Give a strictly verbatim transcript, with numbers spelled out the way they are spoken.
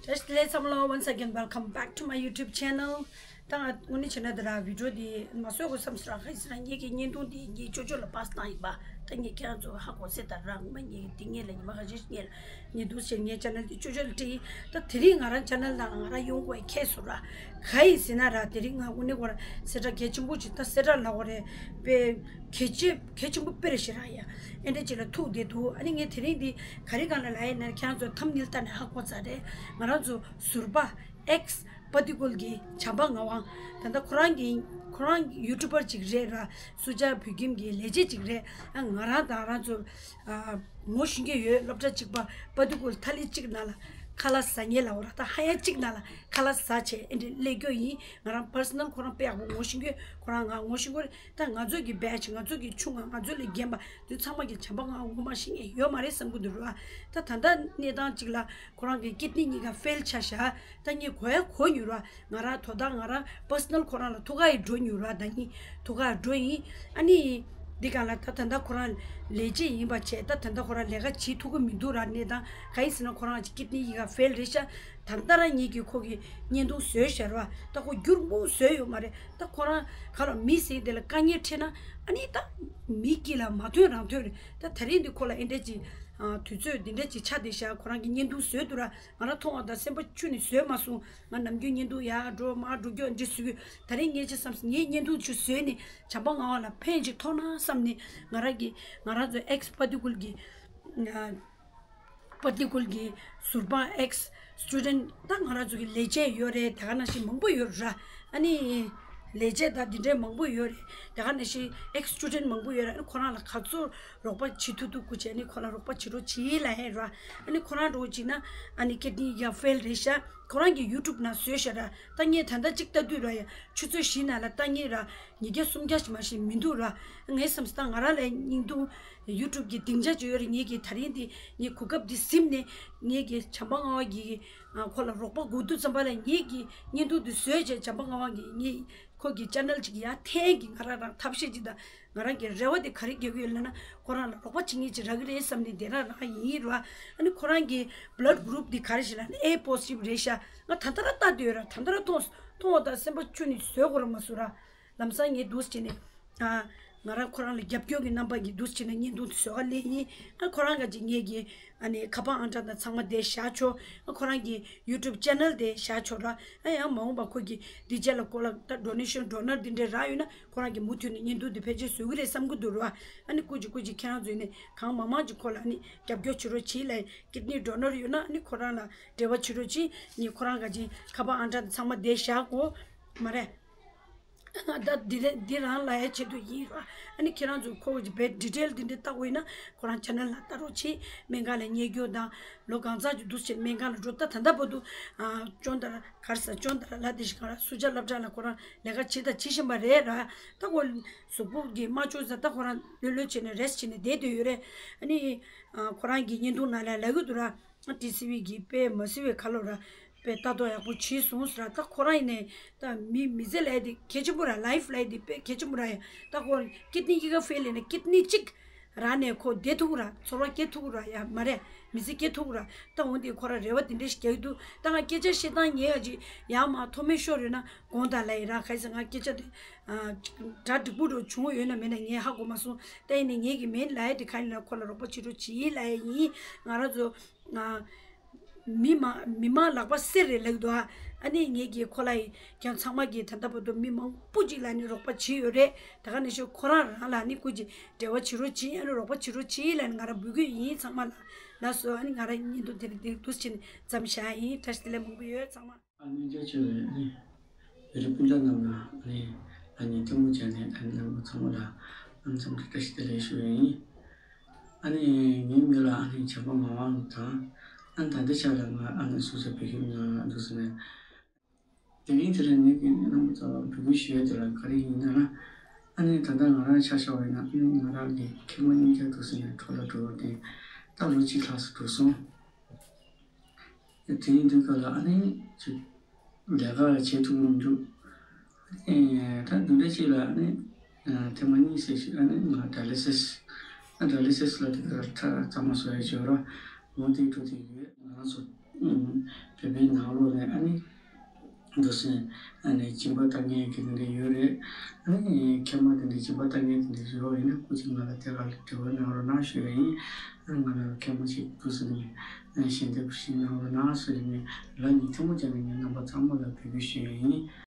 བཀྲ་ཤིས་བདེ་ལེགས་བསམ་བློ། Once again, welcome back to my YouTube channel. ད་ང་དངོས་གནས་བྱས་ན་ད་ར་བི་ཌི་ཡོ་འདི་མ་བཟོ་དགོས་བསམ་སོང་ར། ག་ཡིན་ཟེར་ན་ངེད་ཀྱི་བརྙན་ཐུང་འདི་ངའི་ཅོ་ཅོ་ལ་པཱ་སི་བཏང་ཡིན་པ། ད་ངས་ཁྱེད་རང་ཚོ་ཧ་གོ་སྲིད་ད་ར། ངོ་མ་ངས་འདི་ངས་ལ་ཉི་མ་ཁ་ཤས་ཤིག་ངས་ལ་ངས་འདུག་ཟེར་ངའི་ཅེ་ནལ་འདི་ཅོ་ཅོ་ལ་སྤྲད་ཡིན། ད་དེ་རིང་ང་རང་ཅེ་ནལ་ནང་ལ་ང་རང་ཡོང་དགོས་ཁེལ་སོང་ར། ག་ཡིན་ཟེར་ན་ར་དེ་རིང་ང་དངོས་གནས་ཁོ་ར་སེ་དྲ་གལ་ཆེན་པོ་ཅིག་ད་སེ་དྲ་ལ་འོ་རེད་པས། གལ་ཆེ་གལ་ཆེན་པོ་དཔེ་རེད་ཤི་ར་ཡ། ཨེ་འདྲ་ཅིག་ལ་ཐུག་བསྡད་འདུག་ཨ་ནི་ངས་དེ་རིང་འདི་ག་རེ་གང་ལ་ལ་ཡིན་ན་ཁྱེད་རང་ཚོ་ཐམ་ནིལ་ལྟ་ནས་ཧ་གོ་ཚར་རེད། ང་རང་ཚོ་ཟུར་པ་ཨེགས་པ་ཏི་ཀུལ་གྱི་བྱམས་པ་ངག་དབང་། ད་ལྟ་ཁོ་རང་གི་ཁོ་རང་ཡུ་ཊུ་བར་ཅིག་རེད་ར། སུ་ཇཱ་བོད་ཁྱིམ་གྱི་ལས་བྱེད་ཅིག་རེད། ཨ་ང་རང་དང་རང་ཚོ་ཨ་ངོ་ཤེས་ཀྱི་ཡོད། སློབ་གྲྭ་གཅིག་པ་པ་ཏི་ཀུལ་ཐ་ལི་གཅིག་ནང་ལ་ཁ་ལག་ཟ་མཁན་ལ་འོ་ར། ད་ཧ་ཡ་གཅིག་ནང་ལ་ཁ་ལག་ཟ་བྱས་ཨེ་འདྲ་སླེབས་རྒྱུ་ཡིན། ང་རང་པར་སོ་ནལ་ཁོ་རང་དཔེ་ཡག་པོ་ངོ་ཤེས་ཀྱི། ཁོ་རང་ང་ངོ་ཤེས་ཀྱི་རེད། ད་ང་ཚོ་གི་བེ་ཆི་ང་ཚོ་གི་ཆུང་ང་ང་ཚོ་ལས་རྒན་པ་འདི་ཚང་མ་གི་བྱམས་པ་ང་ངོ་མ་ཤེས་མཁན་ཡོད་མ་རེད་བསམ་གྱི་འདུག་ར། ད་ད་ལྟ་གནས་སྟངས་གཅིག་ལ་ཁོ་རང་གི་ཀིད་ནི་གཉིས་ཀ་ཕེལ་ཆགས་ཤག་ད་ངས་གོ་ཡ་གོ་མྱོང་ར། ང་རང་དོ་བདག་ང་རང་པར་སོ་ནལ་ཁོ་རང་ལ་ཐུག་ག་ཡི་འགྲོ་མྱོང་ར། ད་ངས་ཐུག་ག་འགྲོ་ཡིན། ཨ་ནི་འདི་ག་ལ་ད་ད་ལྟ་ཁོ་རང་ལས་བྱེད་ཡིན་པ་བྱས། ད་ད་ལྟ་ཁོ་རང་ལས་ཀ་བྱེད་ཐུབ་ཀྱི་མི་འདུག་ར། གནས་སྟངས་ག་ཡིན་ཟེར་ན་ཁོ་རང་གི་ཀིད་ནི་གཉིས་ཀ་ཕེལ་རེད་ཤག་ད་ལྟ་རང་ཉིད་ཀྱིས་ཁོ་གི་བརྙན་ཐུང་བཟོས་ཤག་ར། ད་ཁོ་འགྱུར་མོ་བཟོས་ཡོད་མ་རེད། ད་ཁོ་རང་ག་ལ་མི་ཟེར་དེ་ལ་དཀའ་ངལ་འཕྲད་ན་ཨ་ནི་ད་མི་དཀྱིལ་ལ་མ་ཐོན་རང་ཐོན་རེད། ད་ད་རེས་འདི་ཁོ་ལ་ཨེ་འདྲ་ཅིག་དུས་ཚོད་འདི་འདྲ་ཅིག་ཆགས་བསྡད་ཤག་ཁོ་རང་གི་བརྙན་ཐུང་བཟོས་འདུག་ར། ང་རང་མཐོང་བ་དང་སེམས་པ་ཆུ་ནས་བཟོད་མ་སོང་། ང་ནམ་རྒྱུན་བརྙན་ཐུང་ཡར་འགྲོ་མར་འགྲོ་རྒྱུ་འདི་བཟོས་གི། ད་རེས་ངས་ཅི་བསམ་སོང་། ངས་བརྙན་ཐུང་ཆུ་བཟོས་ནས་བྱམས་པ་ངག་དབང་ལ་ཕན་ཅིག་ཐོགས་ན་བསམ་ནས། ང་རང་གི་ང་རང་ཚོ་ཨེགས་པ་ཏི་ཀུལ་གྱི་པ་ཏི་ཀུལ་གྱི་ཟུར་པ་ཨེགས་སི་ཊུ་ཌེན་ཊི་ད་ང་རང་ཚོ་གི་ལས་བྱེད་ཡོད་རེད། དེ་ག་ནང་བཞིན་མང་པོ་ཡོད་ར། ཨ་ནི་ལས་བྱེད་དང་འདི་འདྲའི་མང་པོ་ཡོད་རེད། དེ་ག་ནང་བཞིན་ཨེགས་སི་ཊུ་ཌེན་ཊི་མང་པོ་ཡོད་རེད། ཨ་ནི་ཁོ་རང་ལ་ག་ཚོད་རོགས་པ་བྱེད་ཐུབ་ཐུབ་དགོས་བྱས་ནས་ཁོ་རང་རོགས་པ་བྱེད་རོགས་བྱེད་ལ་ཧེ་ར། ཨ་ནི་ཁོ་རང་འགྲོ་བྱེད་ན་ཨ་ནི་ཀིད་ནི་ཡང་ཕེལ་རེད་ཤག་ཁོ་རང་གི་ཡུ་ཊུབ་ནང་བཟོས་ཤག་ར། ད་ངས་ད་ལྟ་གཅིག་ལྟ་དུས་ར་ཡ་ཆུ་ཚོད་བཞི་ནང་ལ་ལྟ་ངེས་ར་ཉིས་བརྒྱ་སུམ་བརྒྱ་ཞིག་མ་ཞིག་མི་འདུག་ར། ངས་བསམ་སྟངས་ང་རང་ལ་བརྙན་ཐུང་ཡུ་ཊུབ་ཀྱི་སྡིངས་ཆ་ཅིག་ཡོད་རེད། ངེད་ཀྱིས་ད་རིང་འདི་ངས་གོ་སྐབས་འདི་ཟིན་ནས་ངེད་ཀྱིས་བྱམས་པ་ངག་དབང་གི་ཁོ་ལ་རོགས་པ་དགོས་དུས་ཙམ་པ་ལ་ངེད་ཀྱིས་བརྙན་ཐུང་འདི་བཟོས་བྱས་བྱམས་པ་ངག་དབང་གི་ངེད་ཁོ་གི་ཅེ་ནལ་ཅིག་ཡར་འཐེན་གྱི་ང་རང་རང་ཐབས་ཤེས་ཅིག་དང་། ང་རང་གི་རེ་བ་དེ་ག་རེ་རྒྱག་གི་ཡོད་ལབ་ན་ཁོ་རང་ལ་རོགས་པ་བྱེད་མཁན་ཅིག་རག་གི་རེད་བསམ་ནས་དེ་རང་རང་ཡིན་ར། ཨ་ནི་ཁོ་རང་གི་བླཌ་གུ་རུབ་དེ་ག་རེ་ཞིག་ལབ་ན་ཨེ་པོ་སི་ཊིབ་རེད་ཤག་ང་ད་ལྟ་ར་ལྟ་དུས་ར་ད་ལྟ་ར་མཐོང་མཐོང་བ་དང་སེམས་པ་ཆུ་ནས་བཟོད་དགོས་ར་མ་བཟོད་ར། ལམ་སང་ངས་འདུག་སེ་བྱས་ནས་ཨ་ང་རང་ཁོ་རང་ལ་རྒྱབ་སྐྱོར་གྱི་རྣམ་པ་གི་འདུག་སེ་བྱས་ནས་བརྙན་ཐུང་དེ་བཟོ་ག་སླེབས་ཡིན། ཨ་ཁོ་རང་ག་ཅིག་ངེད་ཀྱི་ཨ་ནི་ཁ་པར་ཨང་གྲངས་དང་ཚང་མ་དེ་བཞག་ཆོག་ཨ་ཁོ་རང་གི་ཡུ་ཊུབ་ཅེ་ནལ་དེ་བཞག་ཆོག་ར། ཨ་ཡང་མ་འོངས་པ་ཁོ་གི་འདི་རྗེས་ལ་ཁོ་ལ་ད་ཌོ་ནེ་ཤན་ཌོ་ནར་འདི་འདྲས་རག་ཡོད་ན་ཁོ་རང་གིས་མུ་མཐུད་ནས་བརྙན་ཐུང་འདི་ཕལ་ཆེར་བཟོ་གི་རེད་བསམ་གི་འདུག་ར། ཨ་ནི་སྐུ་མཁྱེན་སྐུ་མཁྱེན་ཁྱེད་རང་ཚོས་ནི་གང་མང་མང་ཅིག་ཁོ་ལ་ཨ་ནི་རྒྱབ་སྐྱོར་བྱེད་རོགས་བྱེད་ལ། ཀིད་ནི་ཌོ་ནར་ཡོད་ན་ཨ་ནི་ཁོ་རང་ལ་འབྲེལ་བ་བྱེད་རོགས་བྱེད། ངས་ཁོ་རང་ག་ཅིག་ཁ་པར་ཨང་གྲངས་ཚང་མ་དེ་བཞག་གོ་མ་རེད། ད་འདི་རེད་འདི་རང་ལ་ཡ་ཆེད་དུ་ཡིན་ར། ཨ་ནི་ཁྱེད་རང་ཚོ་ཁོ་གི་བེད་ཌི་ཊེལ་འདི་འདྲ་ལྟ་དགོས་ཡིན་ན་ཁོ་རང་ཅེ་ནལ་ལ་ལྟ་རོགས་བྱེད། སྨན་ཁང་ལ་ཉལ་རྒྱུ་དང་ལོ་གང་ཙམ་ཅིག་འདུག་སེ་བྱས་སྨན་ཁང་ལ་འགྲོ། ད་ད་ལྟ་བར་དུ་ཨ་ཅོན་ཏ་ར་ག་རེ་ཟ་ཅོན་ཏ་ར་ལ་དེ་ཞིག་ག་ར་སུ་ཇཱ་སློབ་གྲྭ་ལ་ཁོ་རང་ལས་ཀ་བྱེད་དང་བྱེད་བཞིན་པ་རེད་ར། ད་ཁོ་གཟུགས་པོ་གི་མ་ཅོ་ཟ་ད་ཁོ་རང་ལྷོད་ལྷོད་བྱས་ནས་རེ་སི་ཊི་བྱས་ནས་བསྡད་དུ་ཡོད་རེད། ཨ་ནི་ཨ་ཁོ་རང་གི་བརྙན་ཐུང་ནང་ལ་ལབ་གི་འདུག་ར། ཏི་སི་ཝི་གི་དཔེ་མ་སྲིད་པའི་ཁ་ལོ་ར་དཔེ་ལྟ་རྟོག་ཡག་པོ་བྱས་སོང་ཟེར་ར། ད་ཁོ་རང་ཡིན་ནས་ད་མི་མི་ཚེ་ལས་དེ་གལ་ཆེན་པོ་ར། ལའིཕ་ལས་དེ་དཔེ་གལ་ཆེན་པོ་ར། ཡ་ད་ཁོ་ཀིད་ནི་གཉིས་ཀ་ཕེལ་ཡིན་ན་ཀིད་ནི་གཅིག་རག་ནས་ཁོ་བསྡད་ཐུབ་ར། ཚོར་བ་སྐྱེ་ཐུབ་ར་ཡ་མ་རེད། མི་ཚེ་སྐྱེལ་ཐུབ་ར། ད་འོན་ཏེ་ཁོ་ར་རེ་བ་དེ་འདྲ་ཞིག་རྒྱག་གི་འདུག་ད་ང་སྐད་ཆ་བཤད་སྟངས་ཉེས་ཡ་ཅིག་ཡང་མ་མཐོ་དམན་ཤོར་ཡོད་ན་དགོངས་དག་ལབ་ཡིན་ར། ག་ཡིན་ཟེར་ང་སྐད་ཆ་དེ་ཨ་གྲ་འགྲིག་པོ་འགྲོ་བྱུང་ཡོད་ན་མེད་ན་ངས་ཧ་གོ་མ་སོང་། ད་ཡིན་ནའི་ངེད་ཀྱི་མིང་ལབ་ཡ་དེ་ག་ཡིན་ལ་ཁོ་ལ་རོགས་པ་བྱེད་རོགས་བྱེད་ལབ་ཡ་ཡིན། ང་རང་ཚོ་ཨ་མི་མང་མི་མང་ལག་པ་གསེར་རེད་ལབ་འདུག་ཨ་ནི་ངེད་ཀྱིས་ཁོ་ལ་ཡི་ཀྱང་ཚང་མ་གིས་ད་ལྟ་བར་དུ་མི་མང་པོ་ཅིག་ལ་ནི་རོགས་པ་བྱེད་ཡོད་རེད། ད་ག་ནང་བཞིན་ཁོ་རང་རང་ལ་ནི་སྐུ་མཁྱེན་འབྲེལ་བ་བྱེད་རོགས་བྱེད། ཨ་ནི་རོགས་པ་བྱེད་རོགས་བྱེད་ལབ་ནི་ང་རང་འབོད་སྐུལ་ཡིན་ཚང་མ་ལ། ལགས་སོ། ཨ་ནི་ང་རང་བརྙན་ཐུང་དེ་རིང་འདིར་འདུག་སེ་བྱས་ནས་མཚམས་བཞག་ཡིན། བཀྲ་ཤིས་བདེ་ལེགས་མང་པོ་ཡོད་ཚང་མ། ཨ་ནི་རྒྱ་ཆེ་བའི་ཨ་ནི་བོད་རིགས་སྤུན་ཟླ་རྣམས་ལ་ཨ་ནི་ཨ་ནི་སྐྱབས་མགོན་བྱས་ནས་ཨ་ནི་རྣམ་པ་ཚང་མ་ལ་ཨ་ནི་འཚམས་འདྲི་བཀྲ་ཤིས་བདེ་ལེགས་ཞུ་ཡ་ཡིན། ཨ་ནི་ངའི་མིང་ལ་ཨ་ནི་བྱམས་པ་ངག་དབང་དང་། ཨ་ནི་ད་ལྟའི་ཆར་ལ་ང་ཨ་ནི་སུད་སི་བོད་ཁྱིམ་ནང་འདུག་ཟེར་ནས། དེ་རིང་དེ་ལ་ངེད་ཀྱི་རྣམ་པ་ཚོ་ལ་འབོད་སྐུལ་ཞུ་ཡ་དེ་ལ་ག་རེ་ཡིན་ན། ཨ་ནི་ད་ལྟ་ང་རང་ཆ་བཞག་པ་ཡིན་ན་ཨ་ནི་ང་རང་གི་ཁྱིམ་མ་གཉིས་ཀ་འདུག་ཟེར་ནས་འཕྲོ་བརླག་འགྲོ་བ་དེ་ད་ལོ་གཅིག་ལྷག་ཙམ་འགྲོ་སོང་། དེ་ཡིན་དུས་ག་ལ་ཨ་ནི་ཅིག་ལས་ཀ་བྱེད་ཐུབ་མི་འདུག་ཨ་ནི་ད་འདི་འདྲ་ཅིག་ལ་ཨ་ནི་ཐེངས་མ་གཉིས་ཟེར་ཞིག་ཨ་ནི་ང་ཌ་ཡ་ལི་སིས་ཨ་ཌ་ཡ་ལི་སིས་ལ་དེ་ག་ཁྲག་གཙང་མ་བཟོ་ཡ་བྱོས་རོགས་འོང་དེ་འགྲོ་དེ་ཡོད། ང་རང་ཚོ་ བོད་པའི་ནང་ལོགས་ནས་ཨ་ནི་འདུག་སེ་ཨ་ནི་སྦྱིན་པ་བཏང་མཁན་གྱི་དེ་འདྲ་ཡོད་རེད། ཨ་ནི་མཁལ་མ་དེ་འདྲ་སྦྱིན་པ་བཏང་མཁན་དེ་འདྲ་ཡོད་ཡིན་ན་སྐུ་མཁྱེན་ང་ལ་དེ་ག་ལ་འབྲེལ་བ་གནང་རོགས་གནང་ཞུ་ཡ་ཡིན། ཨ་ང་ལ་མཁལ་མ་ཞིག་འདུག་སེ་ནས་ཞལ་འདེབས་ཤིག་གནང་རོགས་གནང་ཟེར་ནས་ལག་གཉིས་ཐལ་མོ་སྦྱར་ནས་ངས་རྣམ་པ་ཚང་མ་ལ་འབོད་སྐུལ་ཞུ་ཡ་ཡིན།